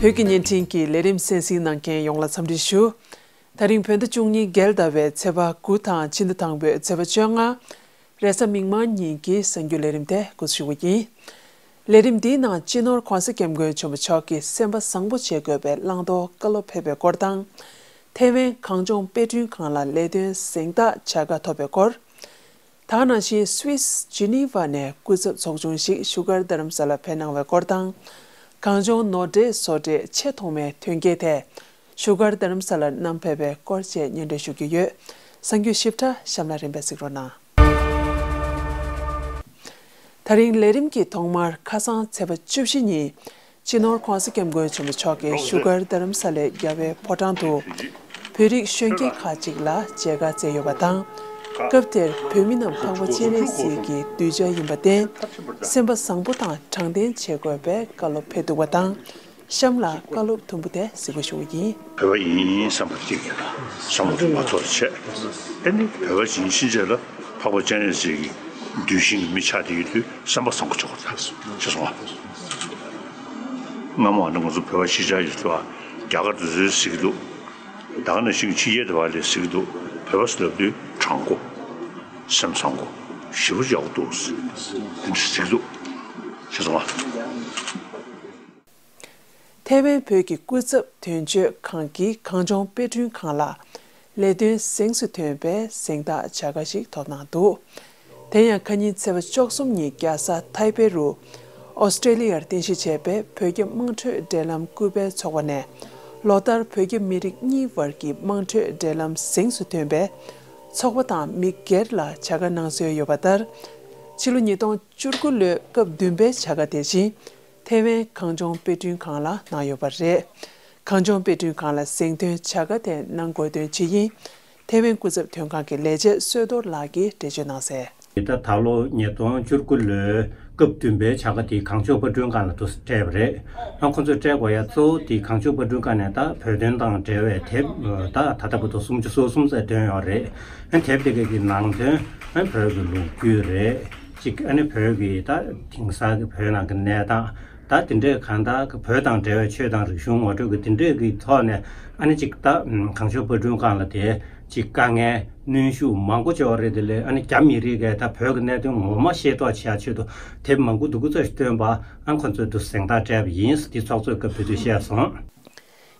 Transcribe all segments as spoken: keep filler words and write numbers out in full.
བོད་ཀྱི་བརྙན་འཕྲིན་གྱི་ལས་རིམ་གསན་གཟིགས་གནང་མཁན་ཡོངས་ལ་འཚམས་འདྲི་ཞུ། ད་རིང་བོད་ཟླ་བཅུ་གཉིས་རྒྱལ་ཟླ་བའི་ཚེས་པ་དགུ་དང་ཕྱི་ཟླ་དང་པོའི་ཚེས་པ་བཅོ་ལྔ། རེས་གཟའ་མིག་དམར་ཉིན་གྱི་གསར་འགྱུར་ལས་རིམ་དེ་འགོ་འཛུགས་ཞུ་བ་ཡིན། ལས་རིམ་འདིའི་ནང་སྤྱི་ནོར་༧གོང་ས་༧སྐྱབས་མགོན་ཆེན་པོ་མཆོག་གིས་སེམས་པ་བཟང་པོ་བྱེད་དགོས་པའི་བླང་དོར་བཀའ་སློབ་ཕེབས་པའི་སྐོར་དང་། ཐེ་ཝན་གངས་ལྗོངས་དཔེ་སྐྲུན་ཁང་ལ་ལས་དོན་གཟེངས་རྟགས་བྱ་དགའ་ཐོབ་པའི་སྐོར། ད་ག་ནང་བཞིན་སུད་སི་ཇི་ནི་ཝ་ནས་སྐུ་ཚབ་ཚོགས་ཆུང་ཞིག་བཞུགས་སྒར་རྡ་རམ་ས་ལར་ཕེབས་གནང་བའི་སྐོར་དང་། གངས་ལྗོངས་ནོར་འདྲེན་བཟོ་གྲྭའི་ཆེས་ཐོག་མའི་ཐོན་སྐྱེད་དེ་བཞུགས་སྒར་རྡ་རམ་ས་ལར་བསྣམས་ཕེབས་པའི་སྐོར་བཅས་སྙན་སྒྲོན་ཞུ་རྒྱུ་ཡོད། གསར་འགྱུར་ཞིབ་ཕྲ་གཤམ་ལ་རིམ་པས་གཟིགས་རོགས་གནང་། ད་རིང་ལས་རིམ་གྱི་ཐོག་མར་ཁ་སང་ཚེས་པ་བཅུ་བཞི་ཉིན། སྤྱི་ནོར་༧གོང་ས་༧སྐྱབས་མགོན་ཆེན་པོ་མཆོག་གིས་བཞུགས་སྒར་རྡ་རམ་ས་ལའི་རྒྱལ་བའི་ཕོ་བྲང་དུ། བོད་རིགས་གཞོན་སྐྱེས་ཁག་ཅིག་ལ་མཇལ་ཁ་བསྩལ་ཡོད་པ་དང་། སྐབས་དེར་བོད་མི་རྣམས་འཕགས་པ་སྤྱན་རས་གཟིགས་ཀྱི་གདུལ་བྱ་ཡིན་པར་བརྟེན། སེམས་པ་བཟང་པོ་དང་དྲང་བདེན་བྱེད་དགོས་པའི་བཀའ་སློབ་ཕེབས་འདུག་པ་དང་། གཤམ་ལ་བཀའ་སློབ་དུམ་བུ་དེ་གཟིགས་རོགས་ཞུ་བ་ཡིན། བོད་པ་ཡིན་བསམ་པ་ཅིག་བསམ་བློ་མ་ཚོར་བྱས། ཨ་ནི་བོད་པ་ཡིན་ཕྱིན་ཆད་ལ་འཕགས་པ་སྤྱན་རས་གཟིགས་ཀྱི་གདུལ་ཞིང་གི་མི་ཆགས་བསྡད་ཡོད་དུས་བསམ་པ་བཟང་པོ་བྱེད་དགོས་རེད་ཟེར་སོང་བ། སྔ་མོ་ཨ་ནི་ང་ཚོ་བོད་པ་གཞིས་ཆགས་ཡོད་ཚོ་རྒྱ་གར་དུ་ཚོས་གཟིགས་འདུག་ད་ག་ནང་བཞིན་ཕྱི་རྒྱལ་དུ་བ་ལས་གཟིགས་འདུག་བོད་པ་ཟེར་ལབ་དུས་དྲང་པོ། སེམས་བཟང་པོ། ཞེ་པོ་ཡག་པོ་འདུག་ཟེར་དེ་འདྲ་གཟིགས་འདུག་བྱས་སོང་བ། ཐེ་ཝན་བོད་ཀྱི་སྐུ་ཚབ་དོན་གཅོད་ཁང་གི་གངས་ལྗོངས་དཔེ་སྐྲུན་ཁང་ལ་ལས་དོན་གཟེངས་སུ་ཐོན་པའི་གཟེངས་རྟགས་བྱ་དགའ་ཞིག་ཐོབ་གནང་འདུག་དེ་ཡང་ཁ་ཉིན་ཚེས་པ་བཅུ་གསུམ་ཉིན་རྒྱལ་ས་ཐའེ་པེ་རུ་ཨོ་སི་ཀྲེ་ལི་ཡར་རྟེན་གཞི་བྱས་པའི་བོད་རྒྱ་དམངས་ཁྲོད་འབྲེལ་ལམ་སྐུལ་སྤེལ་ཚོགས་པ་ནས་ལོ་ལྟར་བོད་རྒྱ་མི་རིགས་གཉིས་བར་གྱི་དམངས་ཁྲོད་འབྲེལ་ལམ་གཟེངས་སུ་ཐོན་པའི་ཚོགས་པ་དང་མི་སྒེར་ལ་བྱ་དགའ་གནང་སྲོལ་ཡོད་པ་ལྟར། ཕྱི་ལོ་ཉིས་སྟོང་བཅུ་དགུ་ལོའི་སྐབས་བདུན་པའི་བྱ་དགའ་དེ་བཞིན། ཐེ་ཝན་གངས་ལྗོངས་དཔེ་སྐྲུན་ཁང་ལ་གནང་ཡོད་པ་རེད། གངས་ལྗོངས་དཔེ་སྐྲུན་ཁང་ལ་གཟེངས་ཐོན་བྱ་དགའ་དེ་གནང་དགོས་དོན་ཇི་ཡིན། ཐེ་ཝན་སྐུ་ཚབ་དོན་ཁང་གི་ལས་བྱེད་བསོད་རྡོར་ལགས་ཀྱིས་འགྲེལ་བརྗོད་གནང་གསལ། ད་ད་ལོ་ཉིས་སྟོང་བཅུ་དགུ་ལོའི་སྐབས་བདུན་པའི་བྱ་དགའ་དེ་གངས་ལྗོངས་དཔེ་སྐྲུན་ཁང་ལ་དུ་སྤྲད་པ་རེད། ཨ་ཁོང་ཚོས་སྤྲད་དགོས་ཡ་གཙོ་བོ་དེ་གངས་ལྗོངས་དཔེ་སྐྲུན་ཁང་ནས་ད་བོད་དོན་དང་འབྲེལ་བའི་དེབ་ད་ད་ལྟ་བར་དུ་སུམ་ཅུ་སོ་གསུམ་ཙམ་ཐོན་ཡོད་རེད། ཨ་དེབ་དེ་གའི་གི་ནང་དོན་ཨ་བོད་ཀྱི་ལོ་རྒྱུས་རེད། གཅིག་ཨ་ནི་བོད་ཀྱི་ད་དེང་སང་གི་བོད་ནང་གི་གནས་སྟངས་ད་དེ་འདྲས་གང་ལྟར་གི་བོད་དང་འབྲེལ་བའི་ཆོས་དང་རིག་གཞུང་ངོ་སྤྲོད་ཀྱི་དེ་འདྲས་ཀྱི་ཐོག་ནས་ཨ་ནི་གཅིག་ད་གངས་ལྗོངས་དཔེ་སྐྲུན་ཁང་ལ་དེ་གཅིག་དཀའ་ངལ་གནོན་ཤུགས་མང་པོ་བྱུང་བ་རེད། དེ་ལས་ཨ་ནི་རྒྱ་མི་རིགས་ཀྱིས་ད་བོད་ཀྱི་གནད་དོན་ངོ་མ་ཤེས་རྟོགས་བྱེད་ཆེད་དུ་དེབ་མང་པོ་འདུག་ཙམ་ཞིག་བཏོན་པ་ཨ་ཁོ་ཚོས་དུ་གཟེངས་རྟགས་སྤྲད་པ་ཡིན་ཟེར་དེ་ཚོགས་གཙོས་སྐབས་དེ་དུས་བཤད་སོང་།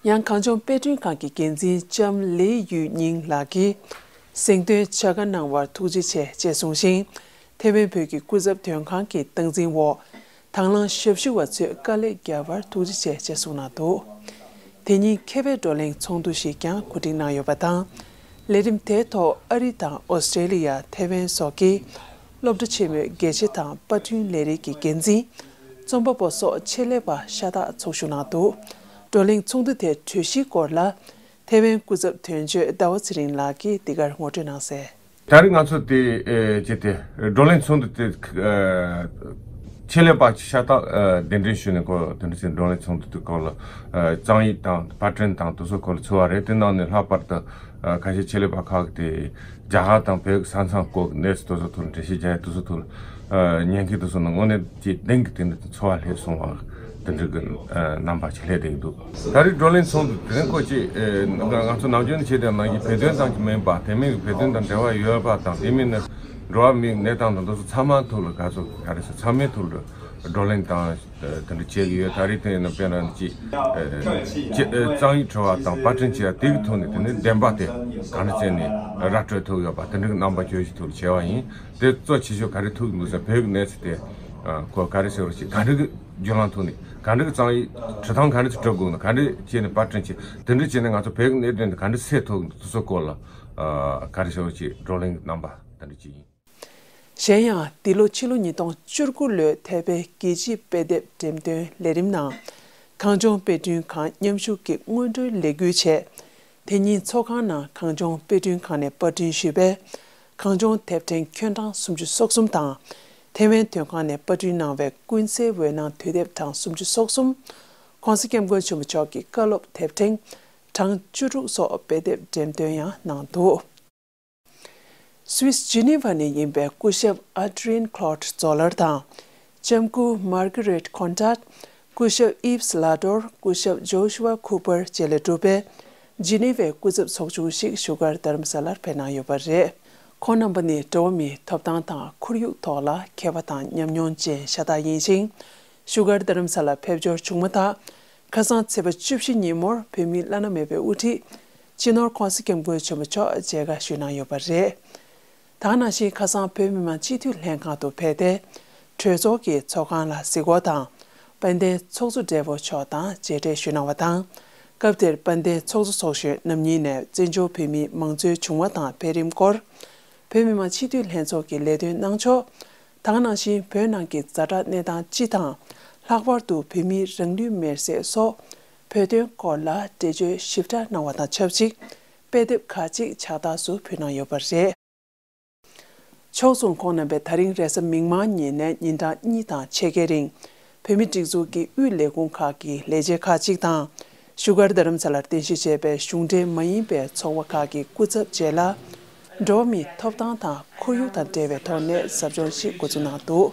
ཡང་གངས་ལྗོངས་དཔེ་སྐྲུན་ཁང་གི་འགན་འཛིན་ལྕམ་ལི་ཡུས་ཉིང་ལགས་ཀྱིས་གཟེངས་ཐོན་བྱ་དགའ་གནང་བར་ཐུགས་རྗེ་ཆེ་ཅེས་གསུངས་ཤིང་། ཐེ་ཝན་བོད་ཀྱི་སྐུ་ཚབ་དོན་ཁང་གི་སྟངས་འཛིན་འོག་དང་བླངས་ཞབས་ཞུ་བ་ཚོས་དཀའ་ལས་བརྒྱབ་པར་ཐུགས་རྗེ་ཆེ་ཅེས་གསུངས་གནང་འདུག་དེ་ཉིན་མཁས་པའི་བགྲོ་གླེང་ཚོགས་འདུ་ཞིག་ཀྱང་གོ་སྒྲིག་གནང་ཡོད་པ་དང་། ལས་རིམ་དེའི་ཐོག་ཨ་རི་དང་ཨོ་སི་ཀྲེ་ལི་ཡ། ཐེ་ཝན་སོགས་ཀྱི་སློབ་གྲྭ་ཆེན་མོའི་དགེ་ཆེ་དང་པར་སྐྲུན་ལས་རིགས་ཀྱི་འགན་འཛིན། རྩོམ་པ་པོ་སོགས་ཆེད་ལས་པ་ཤ་སྟག་ཚོགས་ཞུགས་གནང་འདུག་བགྲོ་གླེང་ཚོགས་འདུ་དེའི་གྲོས་གཞིའི་སྐོར་ལ། ཐེ་ཝན་སྐུ་ཚབ་དོན་གཅོད་ཟླ་བ་ཚེ་རིང་ལགས་ཀྱིས་འདི་གར་ངོ་སྤྲོད་གནང་གསལ། ད་རེས་ང་ཚོ་དེ་ཨེ་བྱས་ཏེ་བགྲོ་གླེང་ཚོགས་འདུ་དེ་ཨེ་ཆེད་ལས་པ་ཤ་སྟག་ཨེ་གདན་འདྲེན་ཞུས་ནས་ཁོ་དེ་འདྲ་ཞིག་བགྲོ་གླེང་ཚོགས་འདུ་དེ་སྐོར་ལ་ཨེ་རྩོམ་ཡིག་དང་པར་སྐྲུན་དང་དེ་ཚོ་སྐོར་ལ་ཚོར་བ་རེད། དེ་ནང་ནས་ལྷག་པར་དུ་ཨེ་ཁ་ཤས་ཆེད་ལས་པ་ཁག་གིས་དེ་རྒྱ་གར་དང་བོད་ཀྱི་ས་མཚམས་སྐོར་གྱི་གནས་ཚུལ་དེ་ཚོ་ཐོག་འགྲེལ་བཤད་རྒྱག་ཡ་དེ་ཚོ་ཐོག་ཨེ་ཉན་མཁན་དེ་ཚོ་ནང་དངོས་གནས་ཀྱི་གདེང་གི་དེ་འདྲ་ཚོར་བ་སླེབས་སོང་བ། དེ་འདྲ་གི་ཨ་རྣམ་པ་ཞིག་སླེབས་བསྡད་ཀྱི་འདུག་ད་རེས་བགྲོ་གླེང་ཚོགས་འདུ་དེ་རིང་ཁོ་ཅིག་ཨ་ང་ང་ཚོ་ནམ་རྒྱུན་ནས་བྱེད་བསྡད་ནང་བཞིན་བོད་དོན་ཙམ་གྱི་མིན་པ། དེ་མིན་གྱི་བོད་དོན་དང་འབྲེལ་བ་ཡོད་པ་དང་། དེ་མིན་ནི་འགྲོ་བ་མིའི་གནས་སྟངས་དང་དེ་ཚོ་ཚང་མའི་ཐོག་ལ་ག་ཚོད་ག་རེ་ཟེར་ཚང་མའི་ཐོག་ལ་བགྲོ་གླེང་དང་དེ་འདྲ་བྱེད་ཀྱི་ཡོད། ད་རེས་དེ་ཡིན་ན་དཔེར་ན་ཅིག་ཨ་ཅི་ཨ་རྩོམ་ཡིག་བྲི་བ་དང་པར་སྐྲུན་བྱེད་ཡ་དེ་གི་ཐོག་ནས་དེ་ནི་བདེན་པ་དེ་ག་འདྲ་བྱས་ནས་ར་སྤྲོད་ཐུབ་ཡོད་པ་དེ་འདྲ་གི་རྣམ་པ་བཅོས་ཀྱི་ཐོག་ལ་བྱས་པ་ཡིན། དེ་གཙོ་ཆེ་ཤོས་ག་རེ་ཐུག་འདུག་ཟེར་བོད་ཀྱི་གནས་ཚུལ་དེ་ཨ་ཁོ་ག་རེ་ཟེར་བ་ཞིག་ག་འདྲ་གི་བརྒྱུད་ལམ་ཐོག་ནས་ག་འདྲ་གི་རྩོམ་ཡིག་བྲི་སྟངས་ག་འདྲ་ཞིག་བྲི་དགོས་ན། ག་འདྲ་བྱས་ནས་པར་སྐྲུན་བྱེད། དེ་འདྲ་བྱས་ནས་ང་ཚོ་བོད་ཀྱི་གནད་དོན་དེ་ག་འདྲ་སེལ་ཐུབ་འདུག་སོགས་སྐོར་ལ་ཨ་ག་རེ་ཟེར་བ་ཞིག་བགྲོ་གླེང་གི་རྣམ་པ་དེ་འདྲ་ཅིག་ཡིན། གཞན་ཡང་འདི་ལོ་ཕྱི་ལོ་ཉིས་སྟོང་བཅུ་དགུ་ལོའི་ཐའེ་པེ་རྒྱལ་སྤྱིའི་དཔེ་དེབ་འགྲེམས་སྟོན་ལས་རིམ་ནང་གངས་ལྗོངས་དཔེ་སྐྲུན་ཁང་མཉམ་ཞུགས་ཀྱིས་སྔོན་འགྲོའི་ལས་འགུལ་བྱས། དེ་ཉིན་ཚོགས་ཁང་ནང་གངས་ལྗོངས་དཔེ་སྐྲུན་ཁང་ནས་པར་སྐྲུན་ཞུས་པའི་གངས་ལྗོངས་དེབ་ཕྲེང་ཁྱོན་གྲངས་སུམ་ཅུ་སོ་གསུམ་དང་། ཐེ་ཝན་དོན་ཁང་ནས་པར་སྐྲུན་གནང་བའི་ཀུན་གསལ་འོད་སྣང་དུས་དེབ་གྲངས་སུམ་ཅུ་སོ་གསུམ། ྋགོང་ས་ྋསྐྱབས་མགོན་ཆེན་པོ་མཆོག་གི་བཀའ་སློབ་དེབ་ཕྲེང་གྲངས་བཅུ་དྲུག་སོགས་དཔེ་དེབ་འགྲེམས་སྟོན་ཡང་གནང་འདུག་སུད་སི་ཇི་ནི་ཝ་ནས་ཡིན་པའི་སྐུ་ཞབས་ཨ་ཌི་རི་ཡན་ཁློད་ཛོ་ལར་དང་། ལྕམ་སྐུ་མར་ག་རེད་ཁོན་ཏྲཱད། སྐུ་ཞབས་ཨིབས་ལ་ཏོར། སྐུ་ཞབས་ཇོ་ཤུ་ཝ་ཁུ་པར་བཅས་ལས་གྲུབ་པའི་ཇི་ནི་ཝའི་སྐུ་ཚབ་ཚོགས་ཆུང་ཞིག་བཞུགས་སྒར་རྡ་རམ་ས་ལར་ཕེབས་གནང་ཡོད་པ་རེད། ཁོང་རྣམ་པ་ནི་འགྲོ་བ་མིའི་ཐོབ་ཐང་དང་ཁོར་ཡུག་ཐོག་ལ་མཁས་པ་དང་ཉམས་མྱོང་ཅན་ཤ་སྟག་ཡིན་ཞིང་། བཞུགས་སྒར་རྡ་རམ་ས་ལར་ཕེབས་འབྱོར་བྱུང་མ་ཐག་ཁ་སང་ཚེས་པ་བཅུ་བཞི་ཉིན་མོར་བོད་མིའི་བླ་ན་མེད་པའི་དབུ་ཁྲིད་སྤྱི་ནོར་༧གོང་ས་༧སྐྱབས་མགོན་ཆེན་པོ་མཆོག་མཇལ་ཁ་ཞུས་གནང་ཡོད་པ་རེད། དེ་ནང་བཞིན་ཁ་སང་བོད་མི་མང་སྤྱི་འཐུས་ལྷན་ཁང་དུ་ཕེབས་ཏེ། གྲོས་ཚོགས་ཀྱི་ཚོགས་ཁང་ལ་གཟིགས་སྐོར་དང་། དཔལ་ལྡན་ཚོགས་གཙོ་སྦྲེལ་པོ་མཆོག་དང་མཇལ་འཕྲད་ཞུས་གནང་བ་དང་། སྐབས་དེར་དཔལ་ལྡན་ཚོགས་གཙོ་ཚོགས་གཞོན་རྣམ་གཉིས་ནས་བཙན་བྱོལ་བོད་མིའི་མང་གཙོའི་བྱུང་བ་དང་འཕེལ་རིམ་སྐོར། བོད་མི་མང་སྤྱི་འཐུས་ལྷན་ཚོགས་ཀྱི་ལས་དོན་གནང་ཕྱོགས། དེ་ནང་བཞིན་བོད་ནང་གི་ཛ་དྲག་གནས་སྟངས་སྤྱི་དང་། ལྷག་པར་དུ་བོད་མིའི་རང་ལུས་མེར་སྲེག་སོགས་བོད་དོན་སྐོར་ལ་འགྲེལ་བརྗོད་ཞིབ་ཕྲ་གནང་བ་དང་ཆབས་ཅིག་དཔེ་དེབ་ཁག་ཅིག་ཕྱག་རྟགས་སུ་ཕུལ་གནང་ཡོད་པ་རེད། ཕྱོགས་མཚུངས་ཁོང་རྣམ་པས་ད་རིང་རེས་གཟའ་མིག་དམར་ཉིན་ནས་ཉིན་གྲངས་གཉིས་དང་ཕྱེད་ཀའི་རིང་། བོད་མིའི་སྒྲིག་འཛུགས་ཀྱི་དབུས་ལས་ཁུངས་ཁག་གི་ལས་བྱེད་ཁག་ཅིག་དང་། བཞུགས་སྒར་རྡ་རམ་ས་ལར་རྟེན་གཞི་བྱས་པའི་གཞུང་འབྲེལ་མ་ཡིན་པའི་ཚོགས་པ་ཁག་གི་སྐུ་ཚབ་བཅས་ལ། འགྲོ་བ་མིའི་ཐོབ་ཐང་དང་ཁོར་ཡུག་དང་འབྲེལ་བའི་ཐོག་ནས་ཟབ་སྦྱོང་ཞིག་འགོ་འཛུགས་གནང་འདུག་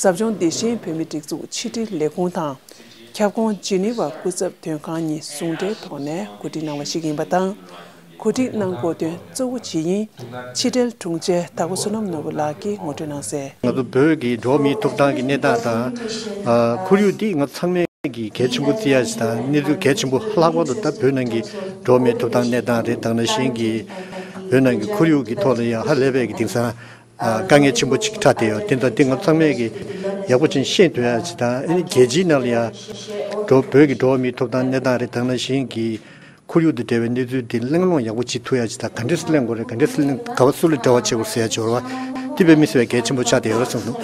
ཟབ་སྦྱོང་འདི་བཞིན་བོད་མིའི་སྒྲིག་འཛུགས་ཕྱི་དྲིལ་ལས་ཁུངས་དང་། ཁྱབ་ཁོངས་ཇི་ནི་ཝ་སྐུ་ཚབ་དོན་ཁང་གཉིས་ཟུང་འབྲེལ་ཐོག་ནས་གོ་སྒྲིག་གནང་བ་ཞིག་ཡིན་པ་དང་། གོ་སྒྲིག་གནང་དགོས་དོན་གཙོ་བོ་ཇི་ཡིན། ཕྱི་དྲིལ་དྲུང་ཆེ་དྭགས་པོ་བསོད་ནམས་ནོར་བུ་ལགས་ཀྱིས་ངོ་སྤྲོད་གནང་གསལ། ང་ཚོ་བོད་ཀྱི་འགྲོ་བ་མིའི་ཐོབ་ཐང་གི་གནས་སྟངས་དང་། ཨ། ཁོར་ཡུག་འདི་ང་ཚང་མས་ཀྱི་གལ་ཆེན་པོ་བརྩི་ཡ་ཞིག་དང་གནས་ཚུལ་གལ་ཆེན་པོ། ལྷག་པར་དུ་ད་བོད་ནང་གི་འགྲོ་བ་མིའི་ཐོབ་ཐང་གནས་སྟངས་རེད། དེ་ནང་བཞིན་གྱི་བོད་ནང་གི་ཁོར་ཡུག་གི་ཐོག་ལ་ཡང་ཧ་ལས་པའི་གི་དེང་སང་ཨ། དཀའ་ངལ་ཆེན་པོ་ཅིག་འཕྲད་བསྡད་ཡོད། དེ་ད་དེ་ང་ཚང་མས་ཀྱི་ཡག་པོ་ཅིག་ཤེས་ཐུབ་ཡ་ཅིག་དང་། ཨ་ནི་རྒྱལ་སྤྱིའི་ནང་ལ་ཡང་འགྲོ་བོད་ཀྱི་འགྲོ་བ་མིའི་ཐོབ་ཐང་གནས་སྟངས་རེད། དེ་ནང་བཞིན་གྱི་ཁོར་ཡུག་དང་འབྲེལ་བའི་གནས་ཚུལ་དེ་གླེང་སློང་ཡག་པོ་བྱེད་ཐུབ་ཡ་ཅིག་དང་། ག་འདྲས་སེ་གླེང་དགོས་རེད། ག་འདྲས་སེ་གླེང་། ག་བ་སུ་ལ་འབྲེལ་བ་བྱེད་དགོས་ཟེར་ཡ་ཅིག་ཡོད་རེད་བ། དེ་དཔེ་མི་སྲིད་པའི་གལ་ཆེན་པོ་ཆགས་བསྡད་ཡོད་རེད་བསམ་འདུག་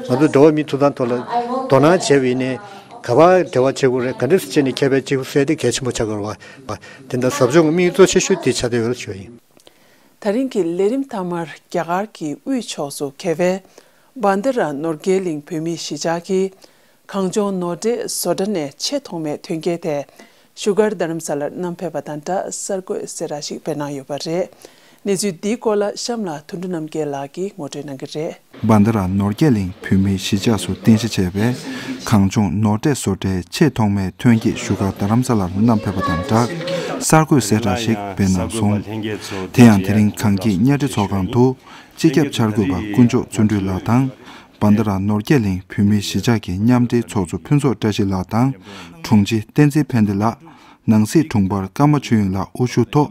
ང་ཚོ་འགྲོ་བ་མིའི་ཐོབ་ཐང་ཐོག་ལ་དོ་སྣང་བྱས་པ་ཡིན་ནའི། ག་བ་འབྲེལ་བ་བྱེད་དགོས་རེད། ག་འདྲས་སེ་བྱས་ནས་ཁྱབ་སྤེལ་བྱེད་དགོས་ཟེར་ཡ་དེ་གལ་ཆེན་པོ་ཆགས་ཀྱི་ཡོད་རེད་བ། དེ་འདྲ་ཟབ་སྦྱོང་གི་དམིགས་ཡུལ་གཙོ་ཆེ་ཤོས་དེ་ཆགས་བསྡད་ཡོད་རེད་ཞུ་བ་ཡིན། ད་རིང་གི་ལས་རིམ་མཐའ་མར་རྒྱ་གར་གྱི་དབུས་ཕྱོགས་སུ་ཁེལ་བའི་བྷན་དྷ་ར་ནོར་རྒྱས་གླིང་བོད་མིའི་གཞིས་ཆགས་ཀྱི་གངས་ལྗོངས་ནོར་འདྲེན་བཟོ་གྲྭ་ནས་ཆེས་ཐོག་མའི་ཐོན་སྐྱེད་དེ་བཞུགས་སྒར་རྡ་རམ་ས་ལར་བསྣམས་ཕེབས་པ་དང་སྦྲགས་གསར་འགོད་གསལ་བསྒྲགས་ཤིག་སྤེལ་གནང་ཡོད་པ་རེད། གནས་ཚུལ་འདིའི་སྐོར་ལ་གཤམ་ལ་དོན་གྲུབ་རྣམ་རྒྱལ་ལགས་ཀྱིས་ངོ་སྤྲོད་གནང་གི་རེད། བྷན་དྷ་ར་ནོར་རྒྱས་གླིང་བོད་མིའི་གཞིས་ཆགས་སུ་རྟེན་གཞི་བྱས་པའི་གངས་ལྗོངས་ནོར་འདྲེན་བཟོ་གྲྭའི་ཆེས་ཐོག་མའི་ཐོན་སྐྱེད་བཞུགས་སྒར་རྡ་རམ་ས་ལར་བསྣམས་ཕེབས་པ་དང་སྦྲགས་གསར་འགོད་གསལ་བསྒྲགས་ཤིག་སྤེལ་གནང་སོང་། དེ་ཡང་དེ་རིང་གངས་སྐྱིད་གཉའ་ཁྲི་ཚོགས་ཁང་དུ་སྤྱི་ཁྱབ་འཆར་འགོད་པ་དཀོན་མཆོག་བརྩོན་འགྲུས་ལགས་དང་། བྷན་དྷ་ར་ནོར་རྒྱས་གླིང་བོད་མིའི་གཞིས་ཆགས་ཀྱི་མཉམ་འབྲེལ་ཚོགས་གཙོ་ཕུན་ཚོགས་བཀྲ་ཤིས་ལགས་དང་། དྲུང་ཆེ་བསྟན་འཛིན་ཕན་བདེ་ལགས། ནང་སྲིད་དྲུང་འཕར་ཀརྨ་ཆོས་དབྱིངས་ལགས་དབུ་བཞུགས་ཐོག་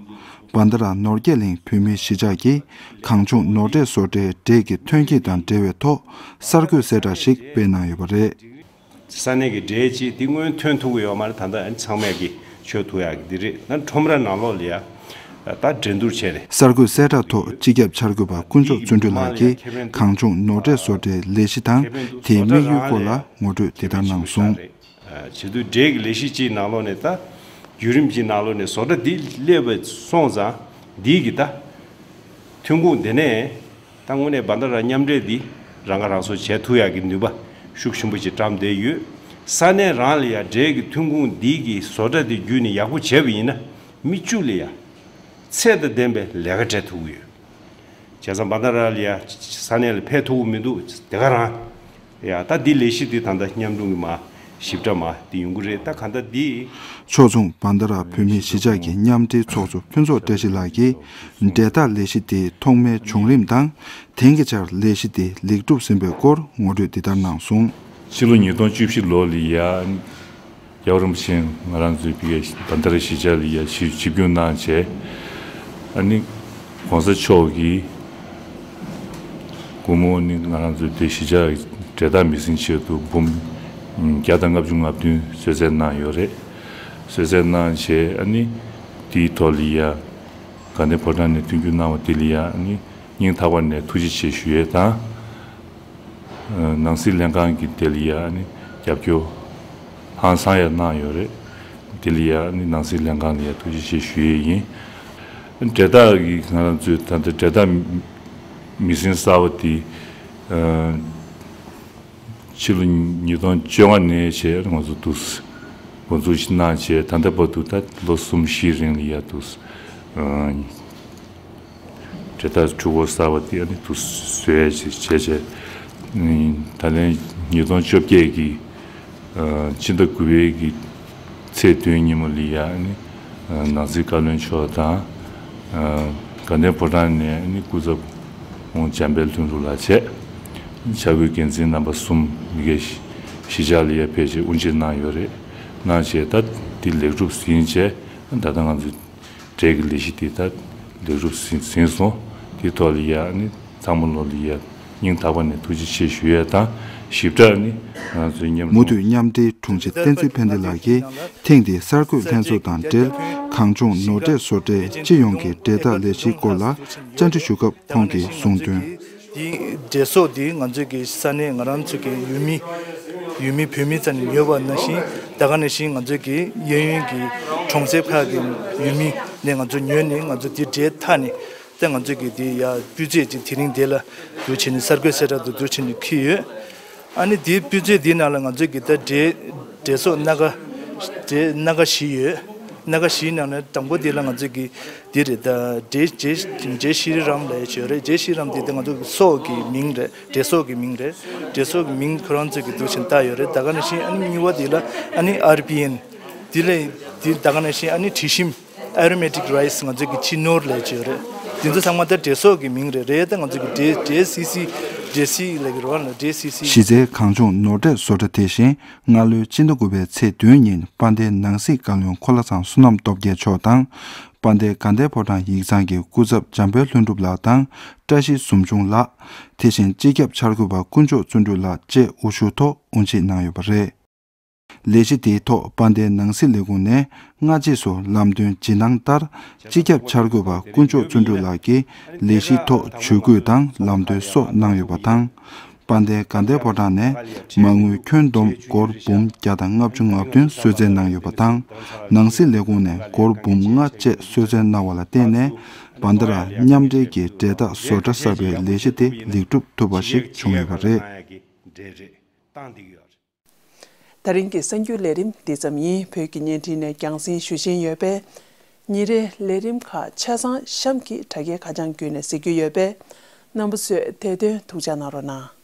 བྷན་དྷ་ར་ནོར་རྒྱས་གླིང་བོད་མིའི་གཞིས་ཆགས་ཀྱིས་གངས་ལྗོངས་ནོར་འདྲེན་བཟོ་གྲྭའི་འབྲས་ཀྱི་ཐོན་སྐྱེད་དང་འབྲེལ་བའི་ཐོག་གསར་འགོད་གསལ་བསྒྲགས་ཤིག་སྤེལ་གནང་ཡོད་པ་རེད། ས་གནས་ཀྱི་འབྲས་ཅིག་འདི་སྔོན་ཐོན་ཐུབ་ཀྱི་ཡོད་མ་རེད། ད་ལྟ་ཚང་མས་ཀྱི་མཆོད་ཐུབ་ཡག་གི་འདི་རེད། ད་ཁྲོམ་ར་ནང་ལོགས་ལ་ཡ་ད་འགྲན་བསྡུར་བྱས་རེད། གསར་འགོད་གསལ་བསྒྲགས་ཐོག་སྤྱི་ཁྱབ་འཆར་འགོད་པ་དཀོན་མཆོག་བརྩོན་འགྲུས་ལགས་ཀྱིས་གངས་ལྗོངས་ནོར་འདྲེན་བཟོ་གྲྭའི་ལས་གཞི་དང་དེའི་དམིགས་ཡུལ་སྐོར་ལ་ངོ་སྤྲོད་འདི་ལྟར་གནང་སོང་། བྱེད་དུས་འབྲས་ཀྱི་ལས་གཞི་གཅིག་ནང་ལོགས་ནས་ད་བརྒྱུད་རིམ་གཅིག་ནང་ལོགས་ནས་བཟོ་གྲྭ་འདི་སླེབས་པ་སོང་ཙང་འདིའི་གི་ད་ཐོན་ཁུངས་འདི་ནས་ད་དངོས་གནས་བྷན་དྷ་ར་མཉམ་འབྲེལ་འདི་རང་ཁ་རང་གསོ་བྱེད་ཐུབ་ཡག་གི་ནུས་པ་ཤུགས་ཆེན་པོ་ཅིག་བཀྲམ་བསྡད་ཡོད། ས་གནས་རང་ལ་ཡ་འབྲས་ཀྱི་ཐོན་ཁུངས་འདི་གི་བཟོ་གྲྭ་འདི་བརྒྱུད་ནས་ཡག་པོ་བྱས་པ་ཡིན་ན་མི་བཅུ་ལ་ཡ་ཚད་དང་ལྡན་པའི་ལས་ཀ་སྤྲད་ཐུབ་ཀྱི་ཡོད། བྱས་ཙང་བྷན་དྷ་ར་ལ་ཡ་ས་གནས་ལ་ཕེབས་ཐུབ་ཀྱི་མི་འདུག་དེ་ག་རང་ཡ། ད་འདི་ལས་གཞི་འདི་ད་ལྟ་མཉམ་དྲུང་གི་མ་ཞིབ་ཕྲ་མ་འདི་ཡོང་གི་རེད། ད་ག་ད་འདི། ཕྱོགས་མཚུངས་བྷན་དྷ་ར་བོད་མིའི་གཞིས་ཆགས་ཀྱི་མཉམ་འབྲེལ་ཚོགས་གཙོ་ཕུན་ཚོགས་བཀྲ་ཤིས་ལགས་ཀྱིས་འབྲས་རྟགས་ལས་གཞི་དེའི་ཐོག་མའི་བྱུང་རིམ་དང་དེང་གི་ཆར་ལས་གཞི་དེ་ལེགས་གྲུབ་ཟིན་པའི་སྐོར་ངོ་སྤྲོད་འདི་ལྟར་གནང་སོང་། ཕྱི་ལོ་ཉིས་སྟོང་བཅུ་བཞི་ལོ་ལ་ཡ། རྒྱལ་བ་རིན་པོ་ཆེ་ང་རང་ཚོའི་བི་ཡ་བྷན་དྷ་ར་གཞིས་ཆགས་ལ་ཡ་ཞིབ་ཞིབ་བསྒྱུར་གནང་བྱས། ཨ་ནི་༸གོང་ས་མཆོག་གིས་སྒོར་མོ་ནི་ང་རང་ཚོའི་དེ་གཞིས་ཆགས་ཀྱི་འབྲས་རྟགས་མི་ཟིན་ཆེད་དུ་འབུམ་བརྒྱ་དང་ལྔ་བཅུ་ང་བདུན་གསོལ་སྩལ་གནང་ཡོད་རེད། གསོལ་སྩལ་གནང་བྱས་ཨ་ནི་དེའི་ཐོག་ལ་ཡ་དགའ་ལྡན་ཕོ་བྲང་ནས་མཐུན་འགྱུར་གནང་བ་དེ་ལ་ཡ་ཨ་ནི་སྙིང་ཐག་པ་ནས་ཐུགས་རྗེ་ཆེ་ཞུ་ཡས་དང་། ནང་སྲིད་ལྷན་ཁང་གི་དེ་ལ་ཡ་ནི་རྒྱབ་སྐྱོར་ཧང་སང་ཡ་གནང་ཡོད་རེད། དེ་ལ་ཡ་ནི་ནང་སྲིད་ལྷན་ཁང་ལ་ཡ་ཐུགས་རྗེ་ཆེ་ཞུ་ཡས་ཡིན། འབྲས་རྟགས་ཀྱི་ང་རང་ཚོའི་ད་ལྟ་འབྲས་རྟགས་མི་ཟིན་གསར་པ་དེ་ཕྱི་ལོ་ཉིས་སྟོང་བཅོ་ལྔ་ནས་བྱས་ང་ཚོ་འདུག་འགོ་འཛུགས་ཤིག་གནང་བྱས་ད་ལྟ་བར་དུ་ད་ལོ་གསུམ་བཞིའི་རིང་ལ་ཡ་འདུག་འབྲས་རྟགས་འཕྲུལ་འཁོར་གསར་པ་དེ་ཨ་ནི་དུ་བཟོས་ཡ་ཞིག་བྱས་བྱས། ད་ལན་ཉིས་སྟོང་བཅོ་བརྒྱད་ཀྱི་ ཕྱི་ཟླ་དགུ་པའི་གི་ཚེས་བདུན་ཉིན་མོ་ལ་ཡ་ནི་ནང་སྲིད་བཀའ་བློན་མཆོག་དང་། དགའ་ལྡན་ཕོ་བྲང་ནས་ནི་སྐུ་ཚབ་ཁོང་འཇམ་དཔལ་ལྷུན་གྲུབ་ལགས་བྱས། འཆར་འགོད་འགན་འཛིན་རྣམ་པ་གསུམ་མི་སྒེར་གཞིས་ཆགས་ལ་ཡ་ཕེབས་བྱས་དབུ་འབྱེད་གནང་ཡོད་རེད། གནང་བྱས་ད་འདི་ལེགས་གྲུབ་ཟིན་བྱས་ད་ལྟ་ང་ཚོའི་གྲས་ཀྱི་ལས་གཞི་འདི་ད་ལེགས་གྲུབ་ཟིན་ཟིན་སོང་། འདི་ཐོག་ལ་ཡ་ནི་ཚང་མ་ལོ་ལ་ཡ་སྙིང་ཐག་པ་ནས་ཐུགས་རྗེ་ཆེ་ཞུ་ཡས་དང་། ཞིབ་ཕྲ་ནི་ང་ཚོའི་མཉམ་མུ་མཐུད་མཉམ་འབྲེལ་དྲུང་ཆེ་བསྟན་འཛིན་ཕན་བདེ་ལགས་ཀྱིས་ཐེངས་འདིའི་གསར་འགོད་ལྷན་ཚོགས་དང་འབྲེལ་གངས་ལྗོངས་ནོར་འབྲས་བཟོ་གྲྭའི་སྤྱི་ཡོངས་ཀྱི་འབྲས་རྟགས་ལས་གཞིའི་སྐོར་ལ་བཅར་འདྲི་ཞུ་སྐབས་ཁོང་གིས་གསུངས་དོན། འདི་འབྲས་བཟོ་འདི་ང་ཚོའི་གི་ས་གནས་ང་རང་ཚོའི་གི་ཡུལ་མི་ཡུལ་མི་བོད་མི་རྩ་ནས་ཉོས་པ་ནང་བཞིན་ད་ག་ནང་བཞིན་ང་ཚོའི་གི་གཡས་གཡོན་གྱི་གྲོང་གསེབ་ཁག་གི་ཡུལ་མི་ནས་ང་ཚོ་ཉོས་ནས་ང་ཚོ་འདི་འབྲས་འཐག་ནས་ད་ང་ཚོའི་གི་འདི་ཡ་སྤུས་ཚད་ཅིག་དེ་རིང་འདི་ལ་འདུ་བྱས་ནས་གསར་འགོད་གསལ་བསྒྲགས་དུ་འདུ་བྱས་ནས་འཁྱེར་ཡོད། ཨ་ནི་འདི་སྤུས་ཚད་འདི་ནང་ལ་ང་ཚོའི་གི་ད་འབྲས་འབྲས་བཟོ་སྣ་ཁ་འབྲས་སྣ་ཁ་བཞི་ཡོད། སྣ་ཁ་བཞིའི་ནང་ནས་དང་པོ་འདི་ལ་ང་ཚོའི་གི་འདི་རེད། ད་འབྲས་འབྲས་འབྲས་ཤི་རི་རམ་ལབ་ཡ་ཅིག་ཡོད་རེད། འབྲས་ཤི་རི་རམ་འདི་ད་ང་ཚོ་གི་སོག་གི་མིང་རེད། འབྲས་སོག་གི་མིང་རེད། འབྲས་སོག་གི་མིང་ཁོ་རང་ཚོས་གི་འདུག་ཅིང་བཏགས་ཡོད་རེད། ད་ག་ནང་བཞིན་ཨ་ནི་གཉིས་པ་འདི་ལ་ཨ་ནི་ཨར་པི་ཨེན། འདི་ལ་འདི་ད་ག་ནང་བཞིན་ཨ་ནི་དྲི་ཞིམ་ཨ་རོ་མེ་ཊིག་རའི་སི་ང་ཚོས་གི་ཅི་ནོར་ལབ་ཡ་ཅིག་ཡོད་རེད། འདི་ཚོ་ཚང་མ་ད་འབྲས་སོག་གི་མིང་རེད། རེད། ད་ང་ཚོས་གི་འབྲས་འབྲས་སི་སི་འབྲས་སི་ལབ་གི་རེད་བ། འབྲས་སི་སི། གཞི་རྩའི་གངས་ལྗོངས་ནོར་འབྲས་བཟོ་གྲྭ་དེ་བཞིན་སྔ་ལོའི་ཕྱི་ཟླ་དགུ་པའི་ཚེས་བདུན་ཉིན་དཔལ་ལྡན་ནང་སྲིད་བཀའ་བློན་འཁོར་ལོ་ཚང་བསོད་ནམས་སྟོབས་རྒྱལ་མཆོག་དང་། དཔལ་ལྡན་དགའ་ལྡན་ཕོ་བྲང་ཡིག་ཚང་གི་སྐུ་ཚབ་འཇམ་དཔལ་ལྷུན་གྲུབ་ལགས་དང་། བཀྲ་ཤིས་ཟུང་འབྱུང་ལགས། དེ་བཞིན་སྤྱི་ཁྱབ་འཆར་འགོད་པ་དཀོན་མཆོག་བརྩོན་འགྲུས་ལགས་བཅས་དབུ་བཞུགས་ཐོག་དབུ་འབྱེད་གནང་ཡོད་པ་རེད། ལས་གཞི་དེའི་ཐོག་དཔལ་ལྡན་ནང་སྲིད་ལས་ཁུངས་ནས་སྔ་རྗེས་སུ་ལམ་སྟོན་ཇི་གནང་ལྟར། སྤྱི་ཁྱབ་འཆར་འགོད་པ་དཀོན་མཆོག་བརྩོན་འགྲུས་ལགས་ཀྱིས་ལས་གཞིའི་ཐོག་ཇུས་འགོད་དང་ལམ་སྟོན་སོགས་གནང་ཡོད་པ་དང་། དཔལ་ལྡན་དགའ་ལྡན་ཕོ་བྲང་ནས་མ་དངུལ་ཁྱོན་བསྡོམས་སྒོར་འབུམ་བརྒྱ་དང་ལྔ་བཅུ་ང་བདུན་གསོལ་སྩལ་གནང་ཡོད་པ་དང་། ནང་སྲིད་ལས་ཁུངས་ནས་སྒོར་འབུམ་ལྔ་བཅས་གསོལ་སྩལ་གནང་བ་ལ་བརྟེན་ནས། བན་ད་ར་མཉམ་འབྲེལ་གྱི་འབྲས་རྟགས་བཟོ་གྲྭ་གསར་པའི་ལས་གཞི་དེ་ལེགས་གྲུབ་ཐུབ་པ་ཞིག་བྱུང་ཡོད་པ་རེད། ད་རིང་གི་གསར་འགྱུར་ལས་རིམ་འདི་ཙམ་ཡིན། བོད་ཀྱི་བརྙན་འཕྲིན་ནས་རྒྱང་སྲིང་ཞུ་བཞིན་ཡོད་པས། ཉིན་རེའི་ལས་རིམ་ཁག་ཆ་ཚང་གཤམ་གྱི་དྲ་རྒྱའི་ཁ་བྱང་བརྒྱུད་ནས་གཟིགས་རྒྱུ་ཡོད་པས། རྣམ་པ་ཚོས་དེ་དོན་ཐུགས་འཇགས་གནང་རོགས་གནང་།